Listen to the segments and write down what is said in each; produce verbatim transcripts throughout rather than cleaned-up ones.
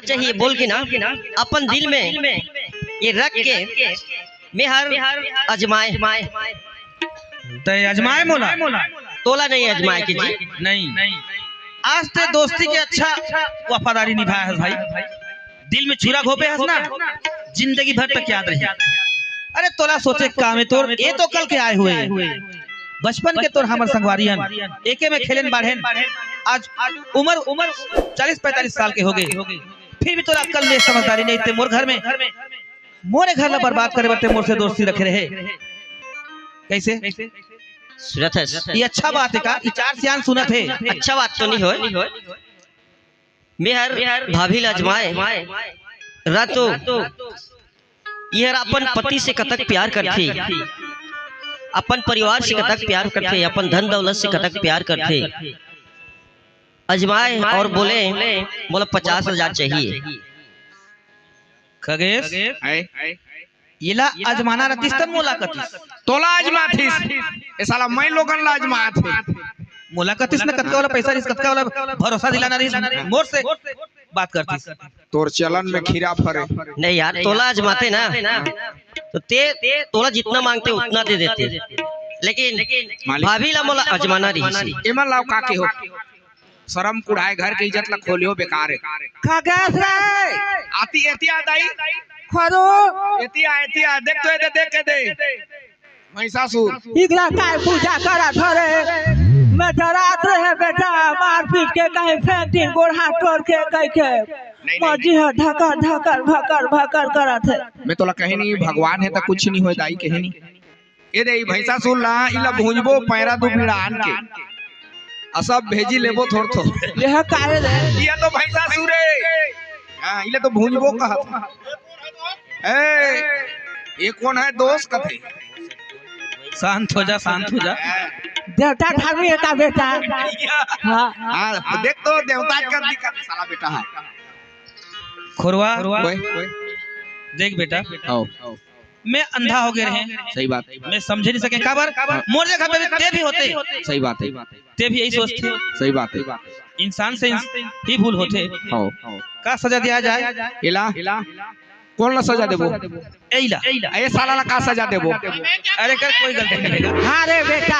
चाहिए बोल के ना, अपन दिल में ये रख के मैं हर अजमाए। तय अजमाए मोला? तोला नहीं अजमाए के जी। नहीं, आज ते दोस्ती के अच्छा वफादारी निभाए हस भाई। दिल में छुरा घोपे हस ना, जिंदगी भर तक याद रही। अरे तोला सोचे का में तोर, ये तो कल के आए हुए, बचपन के तोर हमर संगवारी हन, एके में खेलेन बाढ़ेन। आज उम्र उम्र चालीस पैंतालीस साल के हो गए, फिर भी तोला अक्ल में समझदारी नहीं। ते मोर घर में, मोरे घर ला बर्बाद करे बर ते मोर से दोस्ती रखे रहे। कैसे? सुनत हस? ये अच्छा बात है का? ये चार सियान सुनत है। अच्छा बात तो नहीं होय। मैं हर भाभी ला अजमाए रातो, ये हर अपन पति से कतक प्यार करथे, अपन परिवार से कतक प्यार करथे, अपन धन दौलत से कतक प्यार करथे। अजमाए और बोले, "मोला पचास हजार चाहिए।" खगेश, आए। येला अजमाना रतिस तब मोला कतिस। तोला अजमाथिस। ए साला मैं लोगन ला अजमात हे। मोला कतिस न कतका वाला पैसा रिस, कतका वाला भरोसा दिलाना रिस, मोर से बात करतिस। तोर चलन में खीरा फरे। नहीं यार, तोला अजमाते ना, तो ते, तोला जितना मांगते उतना दे देते, लेकिन मालिक। भाभी ला मोला अजमाना रहिस। एमन लाओ का के हो? शरम कुढ़ाए, घर के इज्जत ला खोलियो बेकार है। खगेश रे, आती एती आ दाई। खरो। एती आ, एती आ, देख तो एदे, देख के दे। महिषासुर। इगला काय पूजा करत हरे? मैं डरात रहे बेटा, मारपीट के कहीं फेंक दिन, गोड़ हाथ तोड़ के कह के। नहीं, नहीं, मर्जी है, ढकर ढकर भकर भकर करत है। मैं तोला कहीं नहीं, भगवान है तो कुछ नहीं होय दाई, कहीं नहीं। ए दे, ई भैंसासुर ला, इला भूंजबो पैरा दू बीड़ा आन के। आ सब भेजी लेबो थोर थोर। यह काहे रे? ये तो भैंसासुर है। हाँ, इला तो भूंजबो कहत। ए, ये कौन है दोस्त कथे? शांत हो जा, शांत हो जा। देवता धर्मी है का बेटा? हाँ। हाँ, देख तो देवता का दिक्कत साला बेटा है। खोरवा, ओए, ओए। देख बेटा, आओ। मैं अंधा हो गए रहे। सही बात। मैं समझे नहीं सके। काबर? हाँ। मोर जगह पे ते भी होते। सही बात है। ते भी यही सोचते। सही बात है। इंसान से इंस-, ही भूल होते। हाँ। का सजा दिया जाए? एला? कौन ला सजा देबो? एला। ए साला ला का सजा देबो? अरे कर कोई गलती नहीं है। हाँ रे बेटा।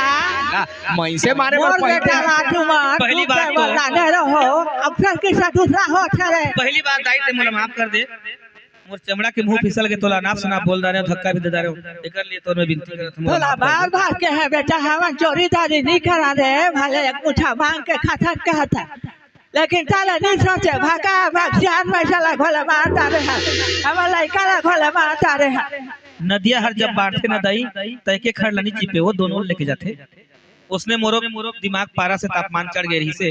ना, मैं से मारे बर मोर पहले बेटा राजू मार, पहली तू बात तो केवल लाने रहो। अब फिर किसा दूसरा हो करे। पहली बात दाई ते मोला माफ कर दे। मोर चमड़ा के मुंह फिसल के तोला नाप सुनाप बोल डारे हूँ, धक्का भी दे डारे हूँ। एकर लिए तोर मैं विनती करत हूँ, मोला तोला माफ कर बार दे। बार के है बेटा, हमन चोरी दारी नहीं करा दे, भले एक मुठा मांग के खाथन कहत है, लेकिन ताला नहीं सोचे, भागा भाग सियान में साला घोले मार डारे है, हमर लइका ला घोले मार डारे है। नदिया हर जब बाढ़थे न दाई, त एक एक खड़ ला नहीं चिपे, वो दोनों लेके जाथे। उसने मोरो दिमाग पारा से तापमान चढ़ गए रही से,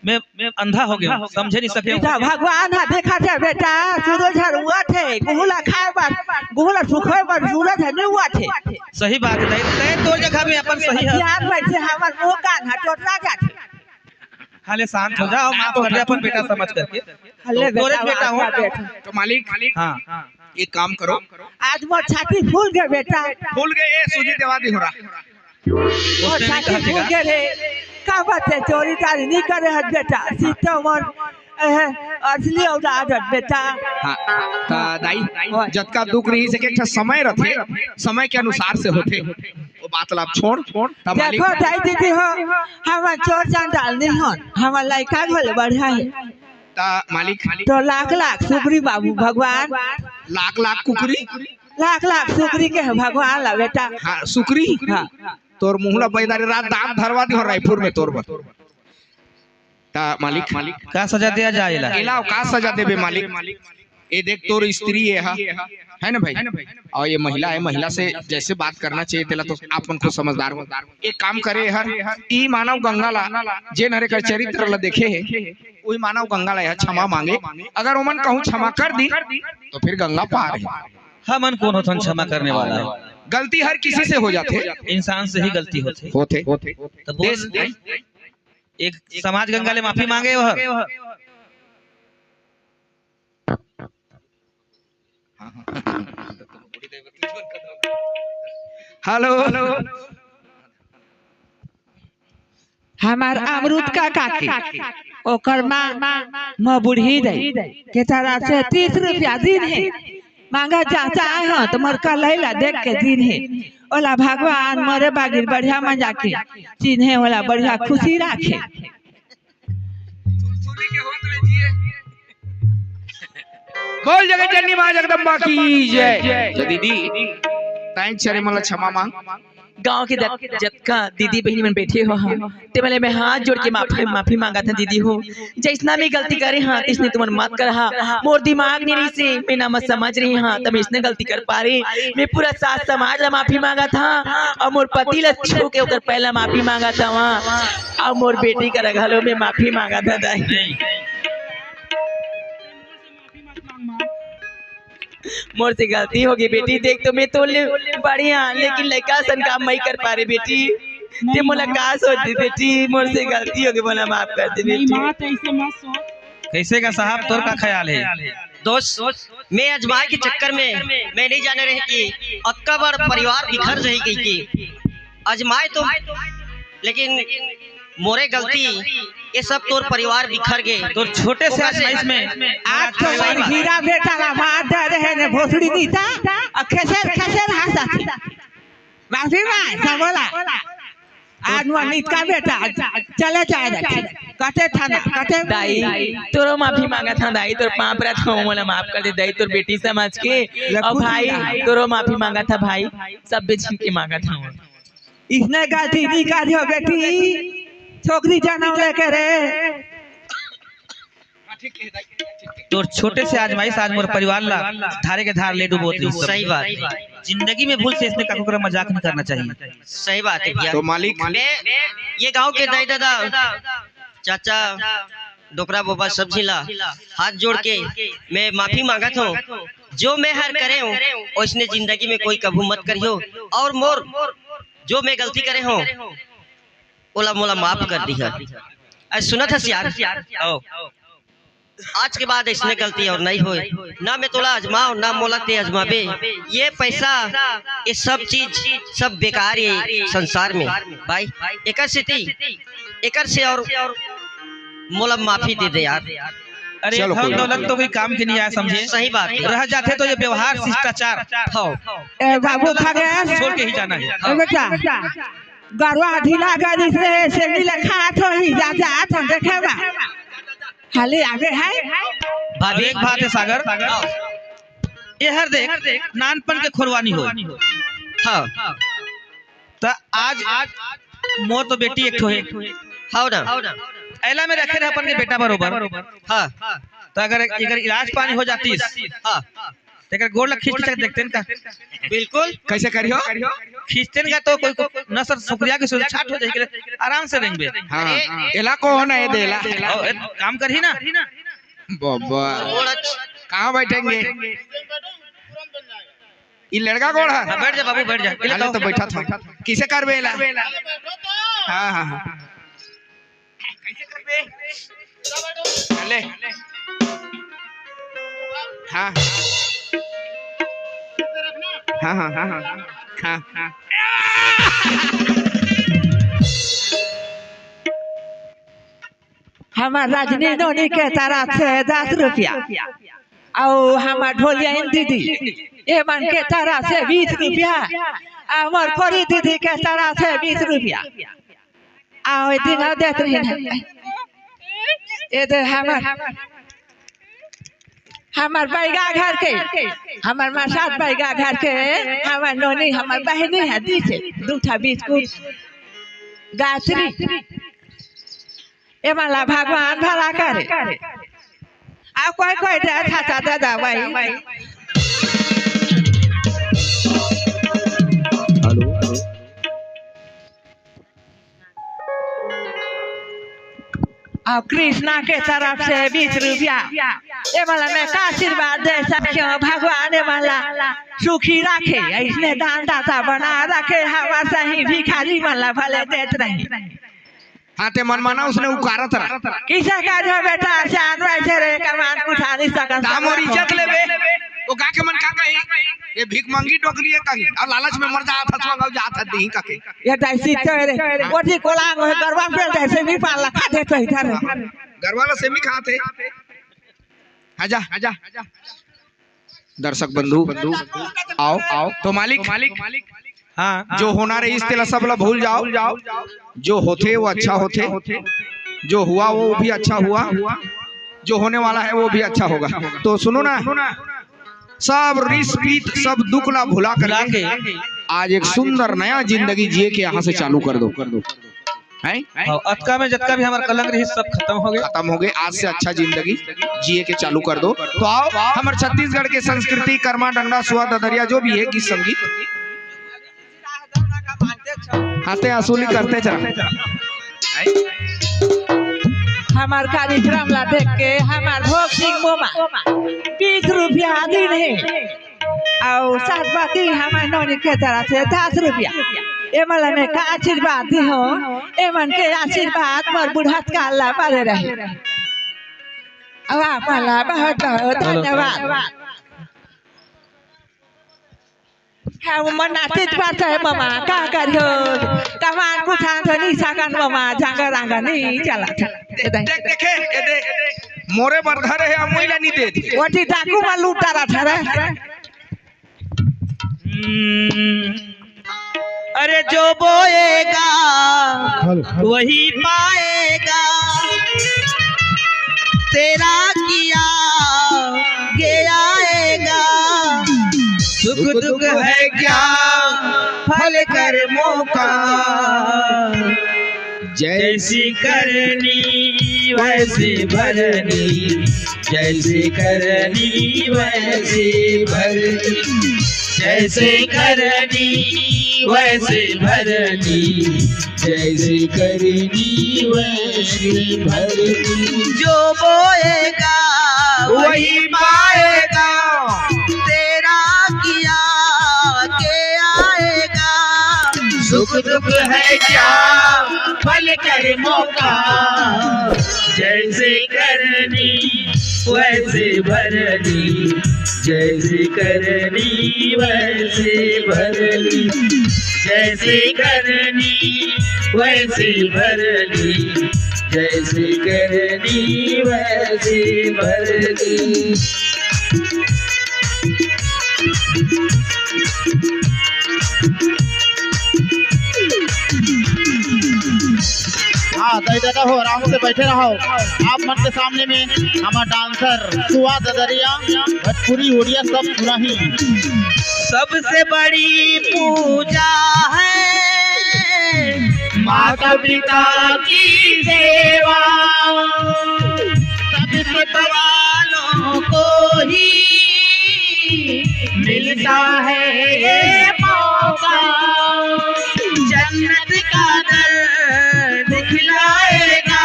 मैं, मैं अंधा हो गया हूँ, समझे नहीं सके हूँ। बेटा, भगवान हा देखा थे बेटा, सूरज हर हुआ थे, गुहुला खाए बर, गुहुला सुखाए बर सूरज हर नहीं हुआ थे। सही बात है दाई, तय तोर जगह में अपन सही है। यार, वैसे हमर मुंह कान हा टोटरा जाथे। हाले शांत हो जाओ, माफ कर दे अपन बेटा समझ करके। हल्ले तो तोरे बेटा, बेटा हो। आपका बेटा। तो मालिक, हाँ। एक काम करो। आज मोर छाती फूल गए बेटा। फूल गए, ए सूजी देवा दी हो रहा। मोर उसने भी छाती कहा फूल देखा। गए रे। का बात है, चोरी चारी नहीं करे हत बेटा। सीतो मोर, एह, असली औलाद हत बेटा। हाँ, ता दाई, ओए। जतका दुख रही से के एक ठा समय रथे, समय के अनुसार से होथे। वो बात ला आप छोड़, ता मालिक। देखो दाई दीदी हो, हम चोर चांडाल नहीं हन, हमर लइका घोले बढ़िया है। ता मालिक। तो लाख लाख सुकरी बाबू भगवान। लाख लाख कुकरी? लाख लाख सुकरी के है भगवान ला बेटा। हाँ, सुकरी? हाँ। तोर मुंह ला बैदारी रात दांत धरवा दी हो रायपुर में तोर बर। ता मालिक। का सजा दिया जाए ला? एला का सजा देबे मालिक? ए देख तोर स्त्री है, हा? है ना भाई? और ये महिला है, महिला से जैसे बात करना चाहिए, तेला तो आप मन खुद समझदार हो। एक काम करे हर, ई मानव गंगा ला, जेन हर एकर चरित्र ला देखे है, वही मानव गंगा ला यह क्षमा मांगे। अगर ओमन कहूँ क्षमा कर दी, तो फिर गंगा पार है। हमन कौन होथन क्षमा करने वाला? गलती हर किसी से हो जाथे। इंसान से ही गलती होथे। होथे। तो बोल, देश, एक समाज गंगा ले माफी मांगे वह। हेलो। हमार अमरूद का काकी। ओकर माँ, माँ बूढ़ी दई के तरफ से तीस रुपया दिन हे, मांगा चाचा आए हो तो मोर कलई ला देख के दिन हे, ओला भगवान मोरे बागिर बढ़िया मजा के चिन्हे, ओला बढ़िया खुशी राखे। बोल जगत जननी माँ जगदम्बा की जय। तो दीदी, ताई चरे मला क्षमा मांग। गांव के जत-, जतका दीदी बहिनी मन बैठे हो, हा, ते वाले मैं हाथ जोड़ के माफी, माफी मांगत हंव दीदी हो। जैसना मैं गलती करे हंव, तैसने तुमन मत कर हा। मोर दिमाग नहीं रही से, मैं ना मत समझ रही हंव, तब इसने गलती कर पारे। मैं पूरा सास समाज ला माफी मांगत हंव, अउ मोर पति ला छू के ओकर पैर ला माफी मांगत हंव, अउ मोर बेटी करा घलो मैं माफी मांगत हंव दाई। मोर से गलती होगे बेटी, देख तो मैं तोर ले बड़े हंव, लेकिन लइका असन काम मई कर पारे बेटी। ते मोला का सोच दे बेटी, मोर से गलती होगे, मोला माफ कर दे नहीं बेटी। माँ, तो ऐसे मत सोच। कैसे का साहब, तोर का ख्याल हे? दोस्त, मैं अजमाए के चक्कर में मैं नहीं जाने रहे कि अतका बड़ परिवार बिखर जाही कहिके। अजमाए तो, लेकिन मोरे गलती, ये सब तोर परिवार बिखर गे। तोर छोटे से ओकर से आजमाइश में आज तो मोर हीरा बेटा ला मार दे रहे ने भोसड़ी नीता, अउ खेसेर खेसेर हंसत हे। माफी मांग, सब बोला। आज मोर नितका बेटा चले जाए रखे, कते थाना, कते दाई, तोरो माफी मांगत हंव दाई, तोर पांव परत हंव, मोला माफ कर दे दाई, तोर बेटी समझ के। अउ भाई, तोरो माफी मांगत हंव भाई, सब बेच के मांगत हंव। इसने गलती नहीं करियो बेटी, छोकरी जनम लेके रे। तोर छोटे से आजमाइश आज मोर परिवार ला धारे के धार ले डुबोत रहिस। सही बात। जिंदगी में भूल से इसने काकरो करा मजाक नहीं करना चाहिए। सही बात है भैया। तो मालिक, मैं ये गांव के दाई दादा, चाचा, डोकरा बोबा सब झिन ला हाथ जोड़ के मैं माफी मांगत हंव। जो मैं हर करे हंव, ओइसने जिंदगी में कोई कभू मत करियो। अउ मोर जो मैं गलती करे हंव, ओला मोला माफ कर दिहा। अरे सुनत हस यार, आओ। आज के बाद अइसने गलती अउ नहीं होय, ना मैं तोला अजमाओं, ना मोला ते अजमाबे। ये पैसा, ये सब चीज, सब बेकार हे संसार में भाई। एकर सेती, एकर से अउ मोला माफी दे दे यार। अरे चलो, धन कोई दौलत तो कोई काम के नहीं आय समझे। सही बात है। रह जाथे तो ये व्यवहार शिष्टाचार। हाँ। ए बाबू खा गया। छोड़ के ही जाना है। ए बेटा, गरवा ढीला गाड़ी से सेमी ले खात होही, जा, जा, तो देखे बा। खाली आगे है। भाभी। एक बात है सागर, ये हर देख, नानपन के खोरवानी हो। हाँ। त आज मोर तो बेटी एक ठो हे। हाँ ना। एला में रखे रहे अपन के बेटा बरोबर। हाँ। त अगर एकर इलाज पानी हो जातिस, हाँ। तेकर गोड़ ला खींच के देखतेन का? बिल्कुल। कैसे करियो? खींचतेन का तो कोई, कोई नसर सुखरिया के सुरक्षात हो जाएगी, आराम से रहेंगे। हाँ, एला को होना है देला। ओ, ए, काम करही ना? बाबा। गोड़ अच्छ- कहाँ बैठेंगे? ये लड़का गोड़ है? हाँ, बैठ जा बाबू, बैठ जा। अरे तो बैठा था। किसे करबे एला? हाँ, हाँ, हाँ। कैसे करबे? ले। हाँ। हाँ, हाँ, हाँ, हाँ। हाँ, हाँ। हमर रजनी नोनी के तरफ से दस रुपया। अउ हमर ढोलिया दीदी, ये मन के तरफ से बीस रुपया। अउ मोर खोरी दीदी के तरफ से बीस रुपया। अउ ए दिन अउ देत रहिन। ए दे हमर, हमर बैगा घर के, हमर मसाद बैगा घर के, हमर नोनी, हमर बहिनी हे, दीस हे, दू ठा बिस्कुट। गायत्री, ए मन ला भगवान भला करे। अउ कोई, कोई दे, चाचा दे दे भाई। हेलो। अउ कृष्णा के तरफ से बीस रुपया। ए मन ला मैं का आशीर्वाद दे सकेंव, भगवान ए मन ला सुखी रखे, अइसने दान दाता बना रखे, हमर सही भिखारी मन ला भले देत रही। हाँ, ते मन माना उसने उकारत रहा। किसे का जो बेटा, चांद वैसे रे, कमान कुठारी सकन ता मोर इज्जत लेबे। ओ गा के मन का कही, ये भीख मंगी डोकरी हे कही, अउ लालच में मर जात हस, मंगल जात हस, दीही कके। ये दाई सीते रे, ओठी कोलांग हे, गरवा पे जैसे भी पाल लखा देत हे इधर। गरवा ला सेमी खात हे। आजा, आजा। दर्शक बंधु, आओ, आओ। तो मालिक, हाँ। जो होना रहिस तेला सब ला भूल जाओ। जो होथे वो अच्छा होथे, जो हुआ वो भी अच्छा हुआ, जो होने वाला है वो भी अच्छा होगा। तो सुनो ना, सब रिस पीत, सब दुख ला भुला करके आज एक सुंदर नया जिंदगी जिए के यहाँ से चालू कर दो। हैं? हाँ, अतका में जतका भी हमार कलंक रही, सब खत्म हो गए। खत्म हो गए। आज से अच्छा जिंदगी जिए के चालू कर दो। तो आओ, हमार छत्तीसगढ़ के संस्कृति, करमा, डंडा, सुआ, ददरिया, जो भी है गीत संगीत, हाथे असुली करते चला। हमार कार्यक्रम ला देख के हमार भोग सिंह मोमा बीस रुपया दिन है। अउ साथ बाती हमर नोनी के तरफ से दस रुपया। एमन ला मैं का आशीर्वाद दी हो, एमन के आशीर्वाद मोर बुढ़त काल ला बने रहे। अउ आप मन ला बहुत बहुत धन्यवाद। हाँ, वो मन नाचित बात है मामा, का करियो? कमान कुछ आंधो नहीं सकन मामा, जांगर आंगर नहीं चला। देख, देखे, ये दे, मोरे बर धरे हे, अमुई ला नहीं दे दे। ओटी डाकू मा लूटा रहा था रे। हम्म, अरे जो बोएगा वही पाएगा, तेरा किया के आएगा। सुख दुख है क्या फल कर्मों का, जैसी करनी वैसी भरनी, जैसी करनी वैसी भरनी, जैसी करनी वैसी भरनी, जैसी करनी वैसी भरनी। जो बोएगा वही पाएगा, तेरा किया के आएगा। सुख दुख है क्या फल कर्मों का, जैसे करनी वैसे भरनी, जैसे करनी वैसे भरनी, जैसे करनी वैसे भरनी, जैसे करनी वैसे भरनी। हाँ, दाई दादा हो, आराम से बैठे रहो। आप मन के सामने में हमार डांसर सुआ ददरिया, भोजपुरी, उड़िया सब सुनाही। सबसे बड़ी पूजा है माता पिता की सेवा, सब सत वालों को ही मिलता है ये मौका। जन्नत का दर दिखलाएगा,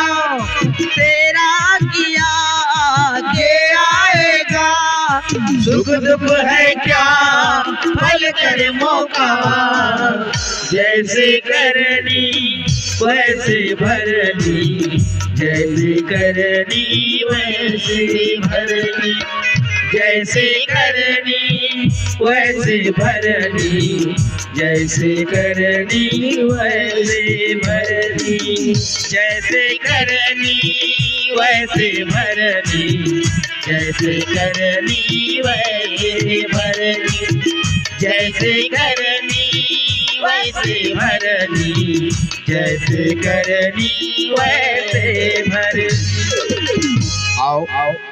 तेरा किया के आएगा। सुख दुख है क्या फल कर्मों का, जैसे करनी वैसे भरनी, जैसे करनी वैसे भरनी, जैसे करनी वैसे भरनी, जैसे करनी वैसे भरनी, जैसे करनी वैसे भरनी, जैसे करनी वैसे भरनी, जैसे करनी वैसे भरनी, जैसे करनी वैसे भरनी। आओ, आओ।